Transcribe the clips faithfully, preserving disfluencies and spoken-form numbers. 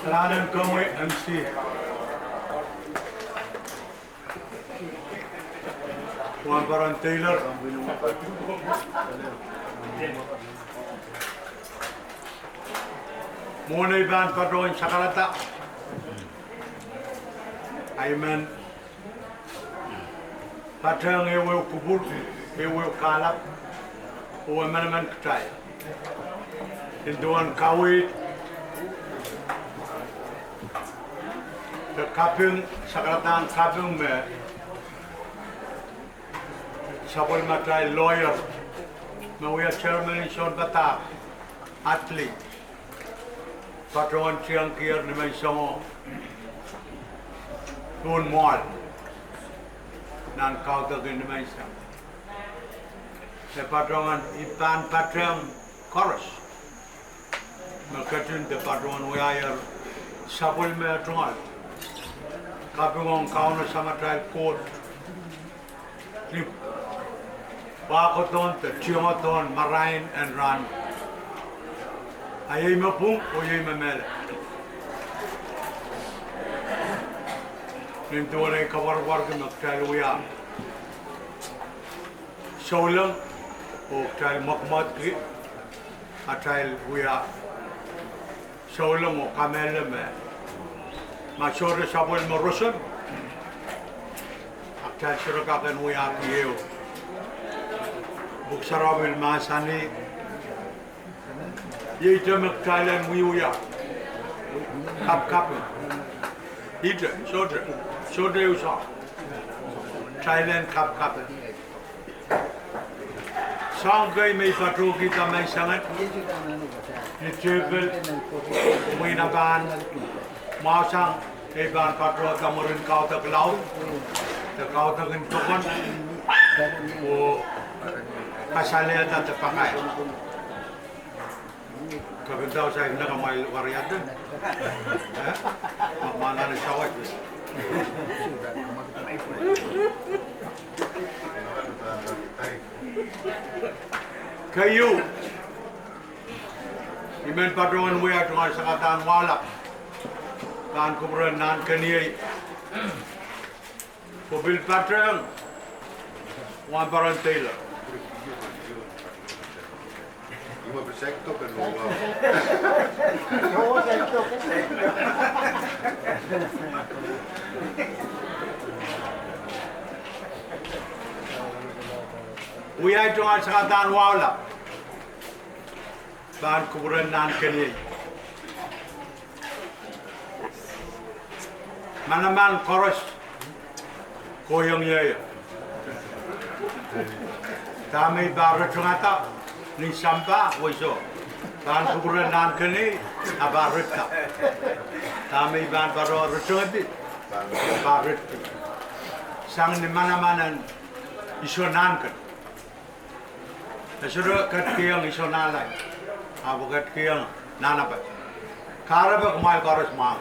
Rahnen komwi M C. Wahnpoaron Taylor. Mwohn ei pahn patohwan sakarada, I men patehng ehuehu kupwur, ehuehu kahlap, oh emenemen kitail. Nin duwen kaweid de kaping, sakaradahn kaping me sapwellimatail lawyer, me wia chairman en sounpadahk, Atli, patohwan tiengkier ni menseng, oh, duwen mwoahl, nan kaudok en ni menseng. E patohwan, I pahn patehng koaros me ketin de patohwan wiahier sapwellime tungoal, kaping ong Kauno Samatail Koht ni pwakodohn de tiengedohn marain en rahn. A iei me pwung oh iei me mehlel. Nin duwen ei koapworopworki me kitail wia souleng, oh kitail mwekmwekidki atail wia souleng oh kamehlele me ma sohte sapwellime roson, a kitail sohte kak en wiahki ehu. Pwuhk Sarawi pil mahsanih, iei ihte me kitail en wiewia, kapkaping. Ihte, sohte, sohte ehu soahng. Kitail en kapkaping. Soahng kei me I patohkihda menseng, ni tehpel, mwein a pahn mwahusang, ei pahn patohda mwurin kaudok laud, de kaudok en pokon, oh kasalehda de pakair. Kapinda saik nda kamwail wariada. Eh? Ma, ma nan sawat. Keieu, I men patohwan wia tungoal sakaradahn wahlap, pahn kupwuren Nahnkeniei, oh pil patehng Wahnpoaron Taylor. Wiahier tungoal sakaradahn wahlap, pahn kupwuren Nahnkeniei. Manaman koaros kohiong ie. Dahme I pahn rotongada ni sampah, wei so, pahn kupwuren Nahnkeniei, a pahn rotonga. Dahme I pahn patohwan rotongedi, pahn rotidi. Sang ni manaman en Iso Nahnken. E sohte ketikihong Iso Nahlai, ahpw e ketikihong Nahnapat. Kahrepe kumwail koaros mwahu.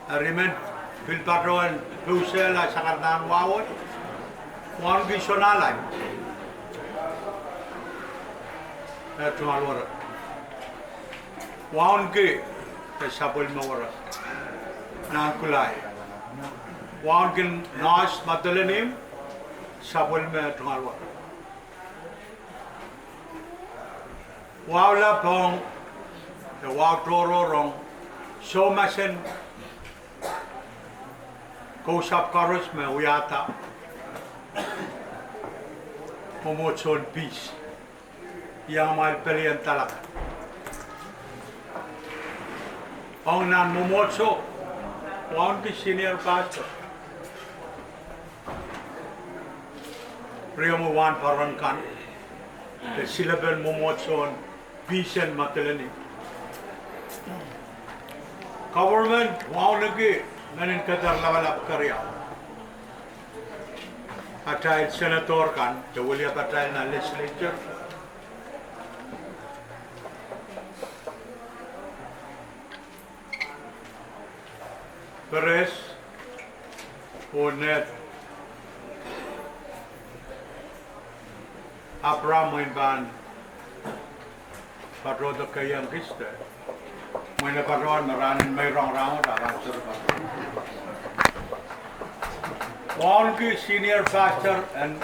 Eri I men pil patohwan pousehla sakaradahn wahu wet, wauneki Iso Nahlai, eh, tungoal werek. Wauneki, eh, sapwellime werek, Nahnkulai. Wauneki Nurse Madolenihmw, sapwellime tungoal werek. Wahu lap ong, eh, wahu tohrohr ong soumasen kousapw koaros me wiahda mwomwohdiso en Peace, iang amwail pelien dalak. Ong nan mwomwohdiso, wauneki senior pastor, riomwi wahnpoaron kan, de silepen mwomwohdiso en Peace en Madolenihmw. Government wauneki menin keder lapalap keriau. Atail senator kan, de wiliapatail nan legislature, Perez oh Ned Abraham, mwein pahn Patohdo keiong kis de. Mwein patohwan me rahnen meirong rahnwet a rahn seri patohwan. Wauneki senior pastor en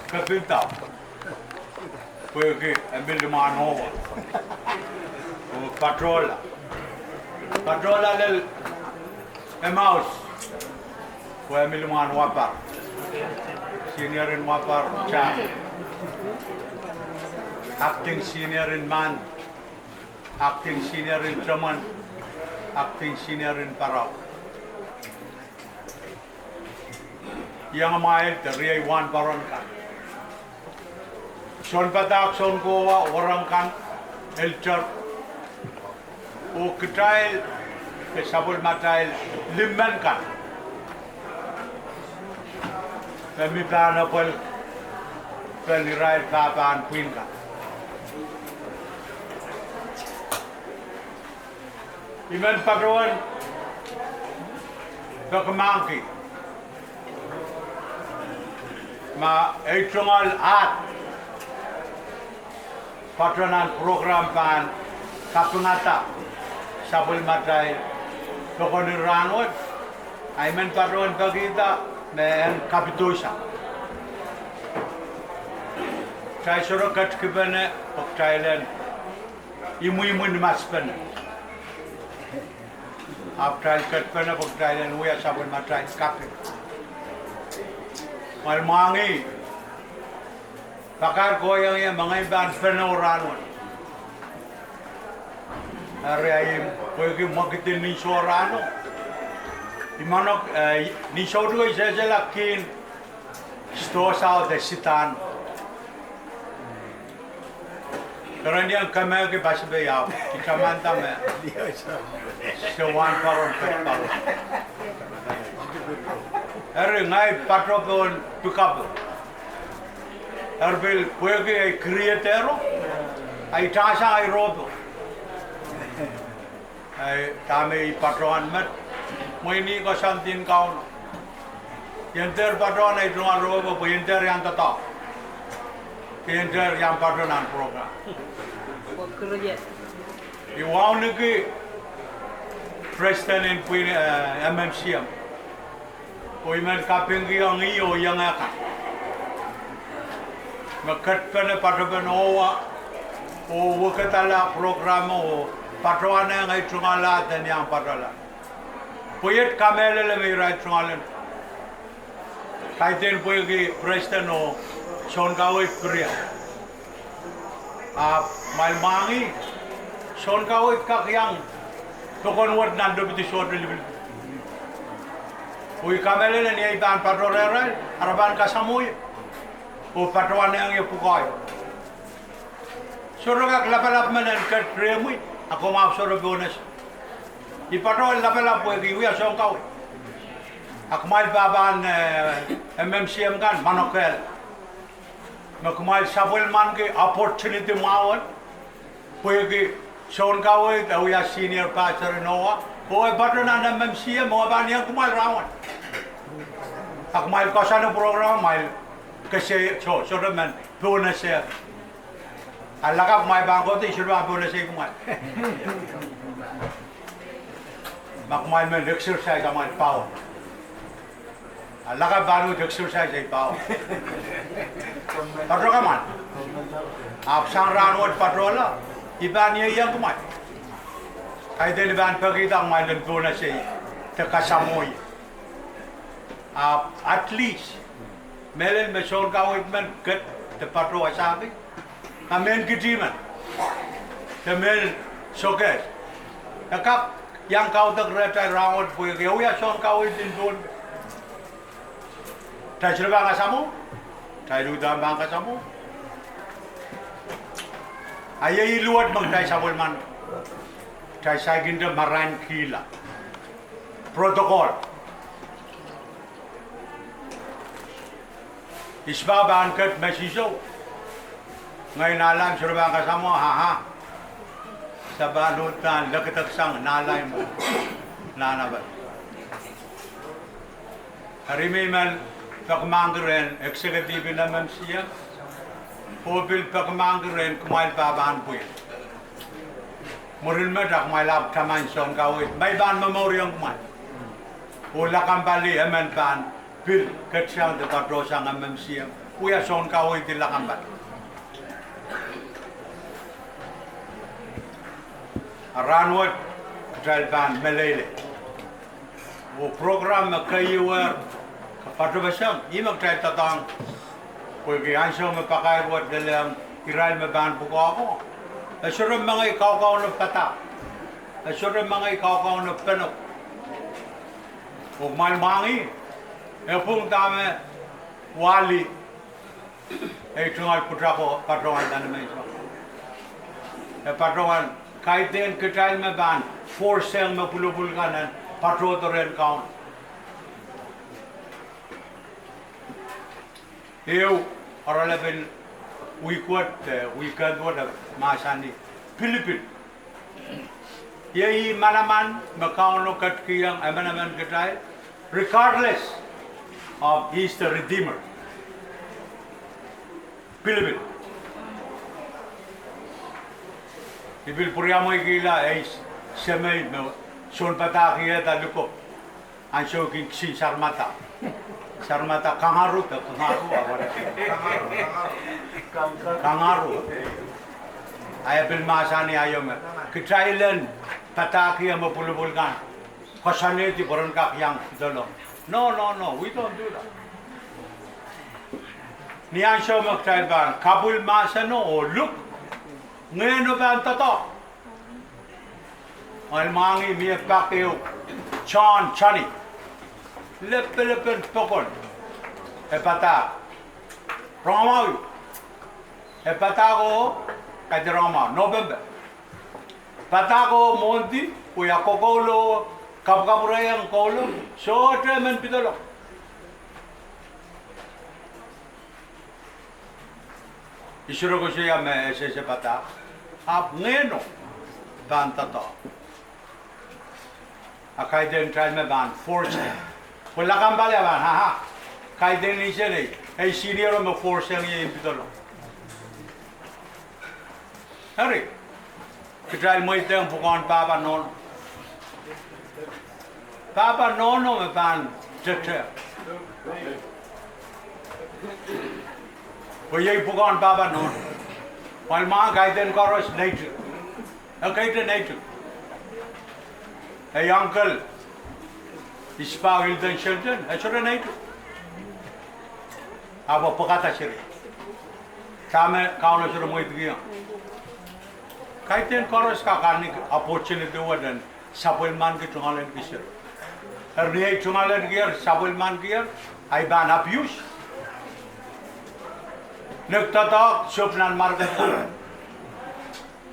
Kapinda. Pwehki e mih limwahn owa. Oh patohla. Patohla lel Emmaus. Pwe e mih limwahn Wapar. Senior en Wapar, Chang. Acting senior en Mand. Acting senior en Teman. Acting senior en Parau. Iang amwail de riei wahnpoaron kan. Sounpadahk, sounkowa, wahnpoaron kan, elder. Oh kitail, de sapwellimatail limmen kan. Me mi pahn apwalih, pahn irail pahpahn pwihn kan. I men patohwan peki mahk ma ei tungoal ahd patohwan nan program pahn kapingada sapwellimatail pokon en rahnwet, a I men patohwan pekihda me en kapitosang. Kitail sohte ketikipene pwe kitail en imwimwi ni masepene. Ahpw kitail ketipene pwe kitail en wia sapwellimatail kaping. Mwail mwahngih, pakar kohieng ie me ngehi pahn pene rahnwet. Eri I pwehki mwekid en ninso rahno. I manok, eh, ninsou duwe I sehsehla kin sidohsao de sidahn. Kerenieng kemehki pasapeng ahpw I tamanda me se wahnpoaron, patohwan. Eri ngehi patohwan pohn pikapel. Eri pil pwehki ei kiriedehro, a I tahsang ei rohpo. Ei, dahme I patohwan met, mwein I koasoandi Kauno. I en dehr patohwan ei tungoal rohpo pwe I en dehr iang doadoahk. I en dehr iang patohwan nan program. I wauneki president en pwihn, eh, M M C M. Oh I men kapingkihong ih oh iengehkan me ketipene patohwan owa, oh wekidala program oh patohwanehng ei tungoal ahd en iang patohla. Pwe iet kamehlele me irail tungoal en. Kaidehn pwehki president oh sounkaweid pirian. Ahpw mwail mwahngih, sounkaweid kak iang pokon wet nan lopidi sohte lipilipil. Oh I kamehlele ni ei pahn patohrehrail, a re pahn kasamwo ie oh patohwanehng ie pwukoa. Sohte kak lapalap men en ket rehmwi, a komw ahpw sohte pohnese. I patohwan lapalap pwehki I wia sounkaweid. A kumwail pahpahn, eh, M M C M kan manokehla me kumwail sapwellimaniki opportunity mwahu wet, pwehki sounkaweid e wia senior pastor en owa, oh e patohwan nan M M C M, oh e pahn iang kumwail rahnwet. A kumwail koasoane program, kumwail kese, soh, sohte men pohnese. A lakapw kumwail pahn kohdo, I sohte pahn pohnese kumwail. Ma kumwail men exercise amwail power. A lakapw pahn uhd exercise ei power. Patohwan, ahpw sang rahnwet patohla, I pahn ieiang kumwail. Kaidehn I pahn pekihda kumwail en pohnese de kasamwo ie. Ahpw at least mehlel me sounkaweid men ket de patohsang, a mehn kitimen de mehn sokehs, e kak iang kaudok rehtail rahnwet pwehki e wia sounkaweid en Pohnpei. Kitail sohte pahn kasamwo, kitail uhdahn pahn kasamwo. A iei luwet me kitail sapwellimaniki, kitail saikinte marainkihla protocol. Ispa pahn ket me sihsou, ngehi nahla me sohte pahn kasamwo, aha. Se pahn uhdahn lekideksang nahla mwo, nahna pahn. Eri I men pekimahkki rehn executive en M M C M, oh pil pekimahkki rehn kumwail pahpahn pwihn. Mwurin met a kumwail ahpw taman soun kaweid, ma I pahn momouriong kumwail. Oh lakapw pali emen pahn pil ketsang de patohsang M M C M. Wia soun kaweid lakapw pali. A rahnwet kitail pahn meleilei. Oh program me keieu, eh, patopeseng, ih me kitail doadoahk. Pwehki ansou me pakair wet lelehng irail me pahn pwukoa ko, e sohte mengei kaukauno padahk. E sohte mengei kaukauno penek. Oh kumwail mwahngih, e pwung dahme wali ei tungoal pwutako patohwan nan menseng. E patohwan kaidehn kitail me pahn force-eng me pwulopwul kan en patohdo rehn Kaun. Ehu oaralap en wihk wet, eh, wihk wet e mahsanih, pilipil. Iei ih manaman me Kauno ketikihong emenemen kitail, regardless of He is the Redeemer. Pilipil. I pil pwuriamweikihla ei semei me sounpadahkihda likou ansou kin kisin sarmada. Sarmada kangaroo de kangaroo, a wada kangaroo. A e pil mahsanih aio me kitail en padahkihong me pwulopwul kan koasoanehdi pwe ren kak iang pidolong. No, no, no, we don't do that. Ni ansou me kitail pahn kapwil mahseno oh luk, Ngehno pahn doadoahk. Kumwail mwahngih mie pak ehu John, Johnny, lepelepen pokon. E padahk rongamwahu. E padahk oh, kaidehn rongamwahu, November. Padahk oh mwohndi, wia kokoulo, kapwukapwurehiong koulo, sohte men pidolong. I sohte koasoia me e sehse padahk, ahpw Ngehno pahn doadoahk. A kaidehn kitail me pahn force. Pwe lakapw pali a pahn, aha, kaidehn insenei, ei senior me force-eng ie en pidolong. Eri, kitail mweidehng pwukoahn pahpa nohno. Pahpa nohno me pahn tete. Pwe iei pwukoahn pahpa nohno. Kumwail mwahngih kaidehn koaros neitik. E keite neitik. Ei uncle, Isbah Hilton Shelton, e sohte neitik. Ahpw e pwekada seri. Dahme Kauno sohte mweidkihong. Kaidehn koaros kak ahneki opportunity wet en sapwellimaniki tungoaleniki seri. Eri ni ei tungoaleniki er, sapwellimanikier, a I pahn abuse? Nek doadoahk sohp nan market.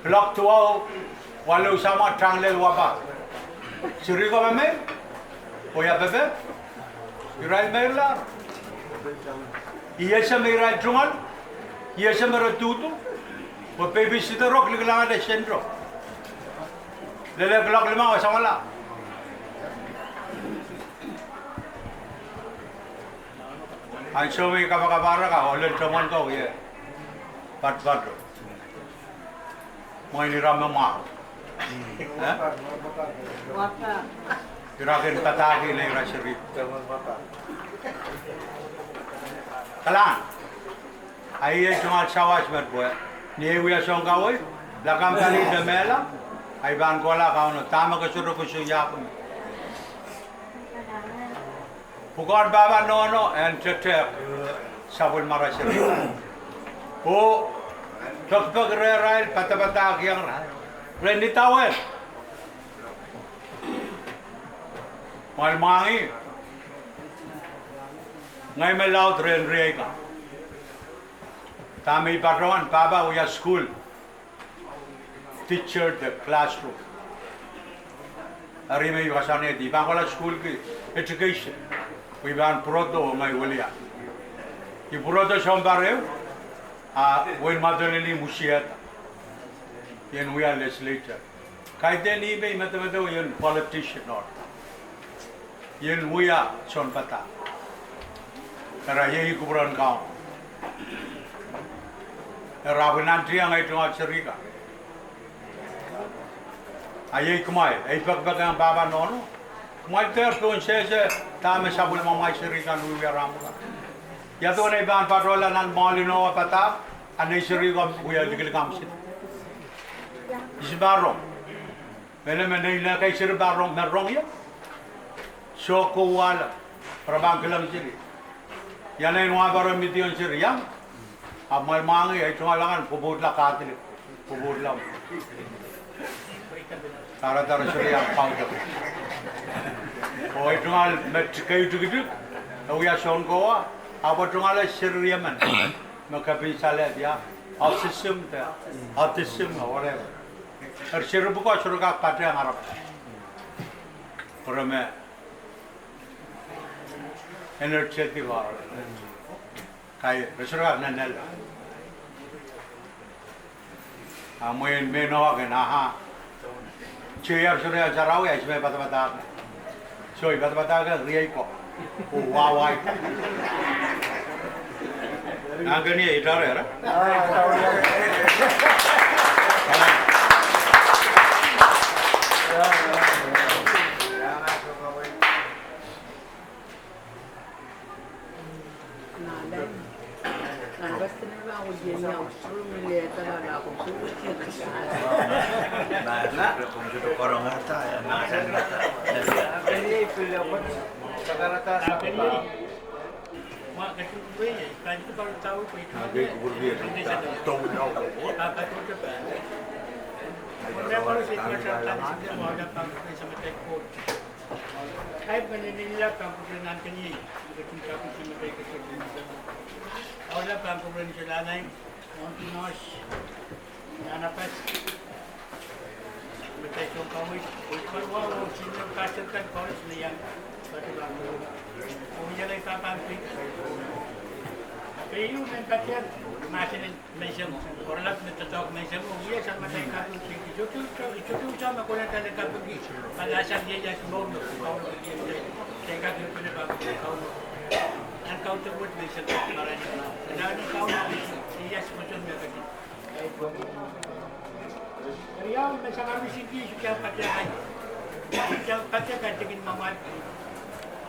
Kuloak duwau, walu samwa tang lel wapa. Seri ko me mei, oh ia pepe, irail meirlahr. I ese me irail tungoal, I ese me re duhdu, pwe babysitter o kilikilangete sento. Lel kuloak limau e samwala. Ansou me I kapakapahrek a ohl en tomwen ko wie patpato. Mwein ira me mwahu. Eh? Ira kin padahkihla ira seri. Kalan. A iei tungoal sawas met pwe ni ei wia sounkaweid, lakapw pali de mehla, a I pahn kohla Kauno dahme ke sohte koasoia me pwukoahn pahpa nohno en tetehk sapwellimara seri. Oh pekipeki rehrail, padapadahkihong irail, re nidawehn. Kumwail mwahngih, ngehi me laud rehn riei kan. Dahme I patohwan, pahpa wia school teacher de classroom. Eri me I koasoanehdi, I pahn kohla sukuhlki education, pwe I pahn pwurodo oh ngehi welian. I pwurodo sounpar ehu, a wehin Madolenihmw wisiada, I en wia legislator. Kaidehn ih me I medemedewe I en politician, oh I en wia sounpadahk. Eri iei kupwuren Kaun. Eri ahpw I nantihong ei tungoal seri kan. A iei kumwail, ei pekipek ong pahpa nohno. Kumwail dehr pohnsehse dahme sapwellimamwail seri kan wiewia rahn pwukat. Ia duwen ei pahn patohla nan mwoahl en Nohwa padahk, a nei seri kan wia likilik ahmw seri. Ihs pahn rong? Mehlel me nei nehkei seri pahn rong, me rong ie. Soh kohwahla, re pahn kilang seri. Ia nei wahnpoaron Midian seri iang? Ahpw mwail mwahngih, ei tungoal akan pwopwoudla Katolik, pwopwoudla. Kahrehda re seri iang kaudok. Oh ei tungoal met keieu tikitik, e wia sounkowa, ahpw e tungoale seri emen me kepin salehda autism, autism, whatever. Eri seri pwuko sohte kak patehng aramas. Pwe re me energetic, kahrehda re sohte kak nanleng. A mwein mehn Nohwa kin, aha. Soh, ia sohte iang sarawi, a ihs me padapadahk? Soh, I padapadahk riei ko. Oh, wahwei ko. Nan kenie I tarehre. Kaip me nennenla pahn kupwuren ahneki, me ketin kaping me kei ketin. Aula pahn kupwuren solahr nai, mountain osh, nanapas, me kei soun kaweid, oh I pahn wa, oh senior pastor kan koaros me iang, pahn kupwuren. Oh iang ei pahpahn pwihn. Ahpw ieu men pahn iang mahsen en menseng, oaralap me doadoahk menseng, oh wia sang me kei kaping, I sohte, I sohte uhdahn me konehng kak kapingki, pwe lasang iei iasmour me Kauno ketin, kei kak iepene pahn Kauno. Nan kaudok wet menseng, marain, nan Kauno, iei iasmour me ketin. Eri ia me sang ahmw singki, I sohte iang pate ahi. I sohte iang pate kaidehkin mwamwahlki.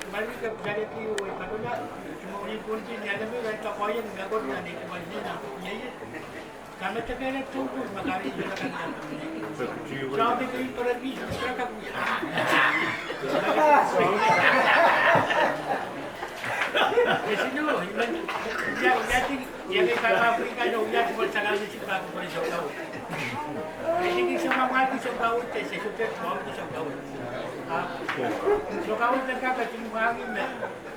Mwamwahlki ke pwusalehdi oh I patohla, I mwohni pwonki ni aleme, I patohla koahiek me koaros nan ei mwamwahl ni nan iei. Kamedekehlahng tohto me kahrehda I patohla kan nan. Soahng me kei perepis, I patohla kan wia. Esino, I men, ia, ia, ia, kei pahpahn pwihn kan, oh ia, I men sang ahmw singki pahn kupwuren sounkaweid. I singki soangen mwamwahlki sounkaweid, se, se sohte mwahngki sounkaweid. Ah, sounkaweid me kak ketin mwahngih me.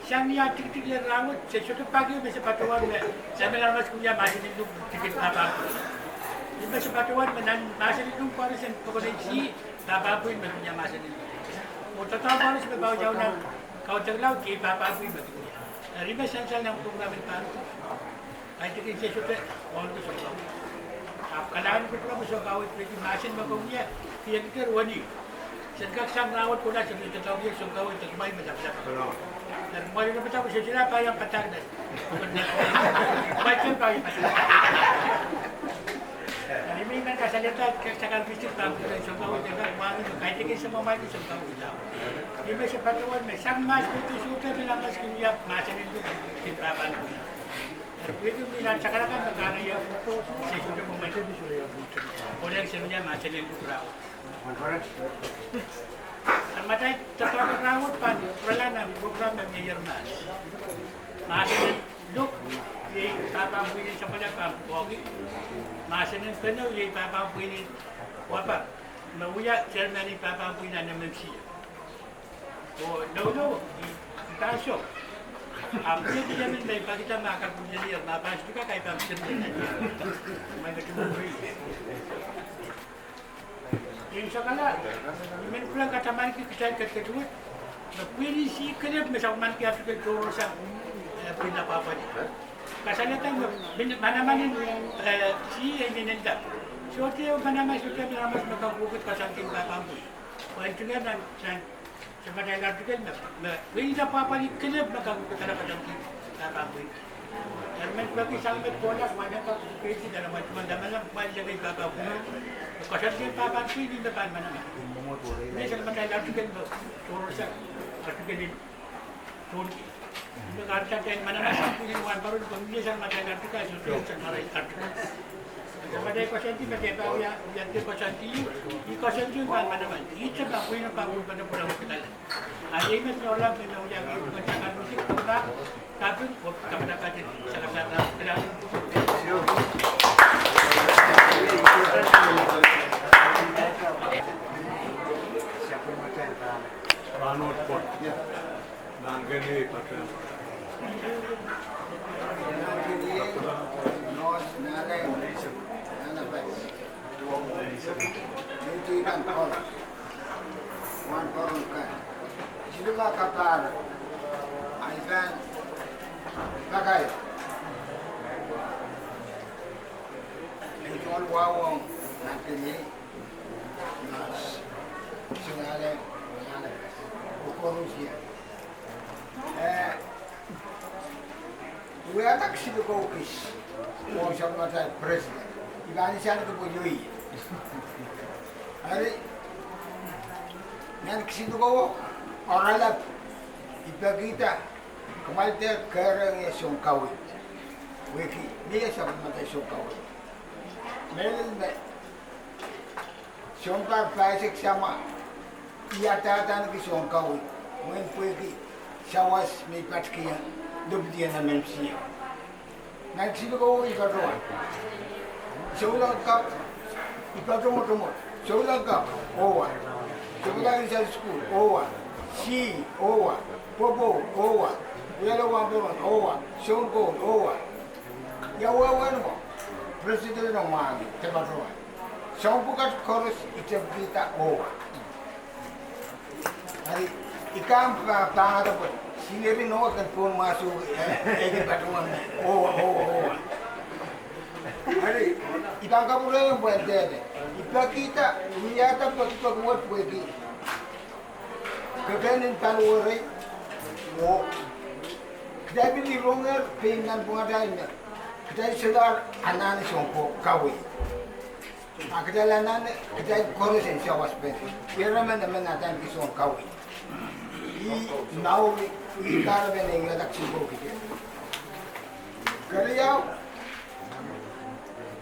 Sang ni ah tikitik lel rahnwet, se sohte pak ieu me se patohwan me. Se men aramas kin wia mahsen en Luk tikitik pahpahn pwihn. Ih me se patohwan me nan mahsen en Luk koaros en pokon eisek, pahpahn pwihn me kin wia mahsen en Luk. Oh doadoahk koaros me pahn wiawi nan kaudok laud iei pahpahn pwihn me kin wia. Eri me sansal nan program en pahn kaidehkin se sohte mwahngki sounkaweid. Ahpw kalahngan en kupwure me sounkaweid peki mahsen me kin wia, kihong kitail wenihmw. Sen kak sang rahnwet kohla, sen doadoahk wia sounkaweid, de kumwail me lapalap. Eri kumwail lapalap, se solahr pahn iang padahk nan. Kumwail kin pahn iang padahk. Eri me I men kasalehda, kak sang ahmw singki pahn kupwuren sounkaweid, de kak mwahngih me kaidehkin se mwamwahlki sounkaweid. Ih me se patohwan me sang mahs me sohte me aramas kin wia mahsen en Luk tikitik pahpahn pwihn. Eri pwehki mie nan sakanakan me kahrehda, se sohte mwamwahlki. Kolehng se wia mahsen en Luk rahnwet. Ahpw ma atail doadoahk rahnwet pahn pwurala nan program me mie ier mahs. Mahsen en Luk, iei pahpahn pwihn en sampah pahn pwukoahki. Mahsen en Penou, iei pahpahn pwihn en Wapar, me wia chairman en pahpahn pwihn en M M C. Oh, no, no, I, I pahn soh. Ahpw I pil men me I pahkihda ma kak pwurehng ie, ma pahn sohte kak, I pahn pwurehng ie. Ma I pahn pwurehng ie. Ih sakala, I men pil katamanki kitail ketiket wet, me pwihn en sih kelehpw me sapwellimaniki article tohrohrsang, eh, pwihn apwahpwalih. Kasalehda me, me manaman en, eh, sih e inenen lap. Sohte manaman, sohte manaman me kak wekid kasangki pahpahn pwihn. Pwe I tungoal nan, nan, se manaman article me, me pwihn en apwahpwalih kelehpw me kak wekidala kasangki pahpahn pwihn. Eri men peki sang me kohla, kumwail en kak keidi dene, kumwail, kumwail dene, kumwail dene pahpa pwung. Koasoandi en pahpa pwung me pahn manaman. Mie sang me atail article me sohte sang article en sohte. Me kahrehda atail manaman sang pwung en wahnpoaron, pwe mie sang me atail article, sohte sang me atail article. Sang me atail koasoandi me ke pahn wia, wia de koasoandi, ih koasoandi pahn manaman. Ih te pahn pwung en pahpa pwung pahn pwurala. Wahnpoaron kan. Sile ma kapahr. Ai pahn pakai. Ei tohn wahu ong nan kene. Nas. Sinale, sinale. Kokorusie. Eh, I wiahda kisinlikou kis ong sapwellimatail president. I pahn nsenki pwe iei. Eri, nan kisinlikou oaralap, I pekihda, kumwail dehr kerengie soun kaweid. Pwehki mie sapwellimatail soun kaweid. Mehlel me sounpar pahisek samwa, I adahdahniki soun kaweid, mwein pwehki sawas me I patkihong deputy en M M C M. Nan kisinlikou I patohwan. Souleng kapw, I patohwan tohto. Souleng kapw, owa. Souleng kapw, I sal sukuhl, owa. Sih, owa. Pwopwoud, owa. Wiahla wahnpoaron, owa. Soun koul, owa. Ia wehwehn mwo, president o mwahngih, I patohwan. Soahng pwukat koaros I tepkihda owa. Eri, I kak pahn, pahn ata pwe, senior en owa ken pwon mwahso, eh, eh, I patohwan, owa, owa, owa. Eri, I pahn kapwurehiong pwehn dehde. I pekihda, I wiahda pekipeki wet pwehki kepenen paliwerei, oh kitail pil irongehr pein nanpwungatail me kitail solahr anahne soun kaweid. A kitail anahne, kitail koaros en sawaspene. Ira emen emen adaneki soun kaweid. Ih mour, ih kahrepen ei wiahda kisinlikou kis. Keriau,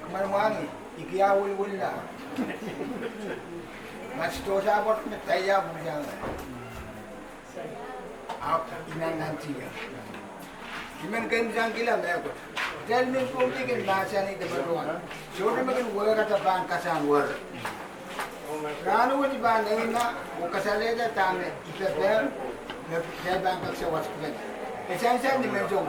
kumwail mwahngih, I kihda welwel la. Ma sehse pwoat me kitail pwurehng. Ahpw I men nantihong. I men kin sang kihla mehkot. Kitail mehn Pohnpei kin mahsanih de patohwan. Sohte me kin wehkada pahn kasahn wer. Rahnwet I pahn eimah, oh kasalehda dahme I pepehm, me kitail pahn kak sawaspene. E sansal ni menseng.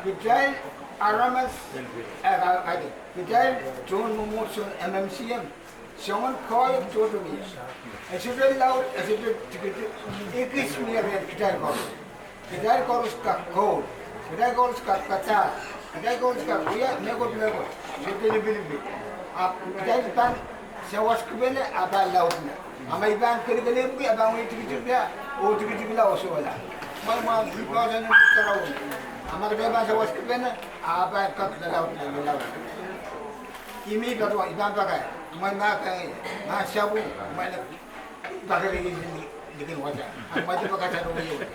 Kitail aramas, eh, ka, ka, kitail tohn mwomwohdiso M M C M. Soangen koahiek tohto mie. E sohte laud, e sohte tikitik, ekis mie rehn kitail koaros. Kitail koaros kak koul, kitail koaros kak kadahr, kitail koaros kak wia mehkot mehkot, sohte lipilipil. Ahpw kitail pahn sawaskipene, a pahn laudla. A ma I pahn kelekelehpwki, a pahn wia tikitik la, oh tikitik la oh sohla. Mwail mwail, I pahn sang ni karaun. A ma kitail pahn sawaskipene, a pahn kak lalaudla, lalaudla. I mih patohwan, I pahn pakai, mwail mahk, eh, mahk sapwung, mwail pakai rikiriki likin wasa, a mwail pakai sarawi wasa.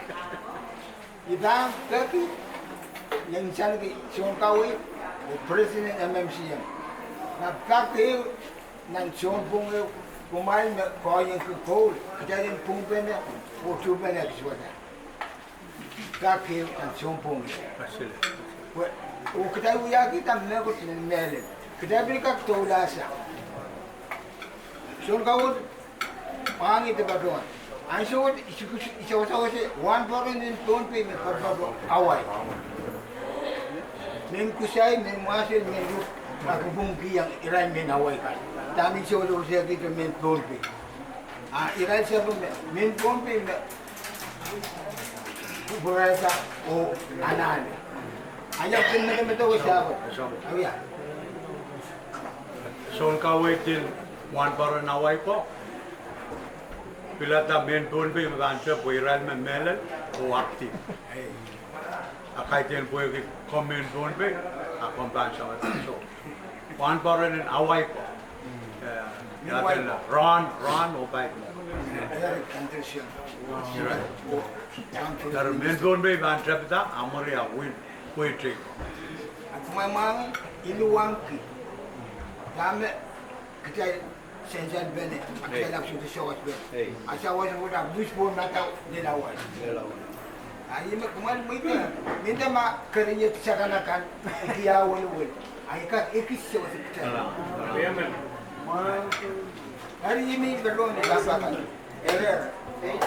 I pahn peki, ien sanki soun kaweid, oh president M M C M. Ma pak ehu nan sounpwong ehu, kumwail me koahiengki koul, kitail en pwungpene, oh tuhpene kis wasa. Pak ehu nan sounpwong ehu. Pwe, oh kitail wiahkihda mehkot me mehlel. Kitail pil kak doulahsang. Soun kaweid, mwahngih de patohwan. Ansou wet I sawasawase wahnpoaron en Pohnpei me poaropoaro Hawaii. Mehn Kusai, mehn Mwahsel, mehn Ruk, a kupwungkihong irail mehn Hawaii kan. Dahme I sawasawasehkihda mehn Pohnpei. A irail sapwellime, mehn Pohnpei me kupwurehda oh anahne. Ahi kin medemedewe sapwellime. Ahi wia. Soun kaweid en wahnpoaron Hawaii ko pilada mehn Pohnpei me pahn tep pwe irail me mehlel oh active. A kaidehn pwehki komw mehn Pohnpei, a komw pahn sewese. So, wahnpoaron en Hawaii ko. Eh, ia, rahn, rahn oh paip. Eri mehn Pohnpei pahn tepida, a mwuri a win, win tei. Eri mwamwahngih, I luwangki dahme kitail sensenpene, a kitail ahpw sohte sawaspene. A sawas wet ahpw luhs pohn madau lel Hawaii. A ih me kumwail mweidohng, minte ma keriet sakanakan, ikia welewel. A I kak ekis sewese kitail. Eri I men pil loan e lap akan. Eri, eri.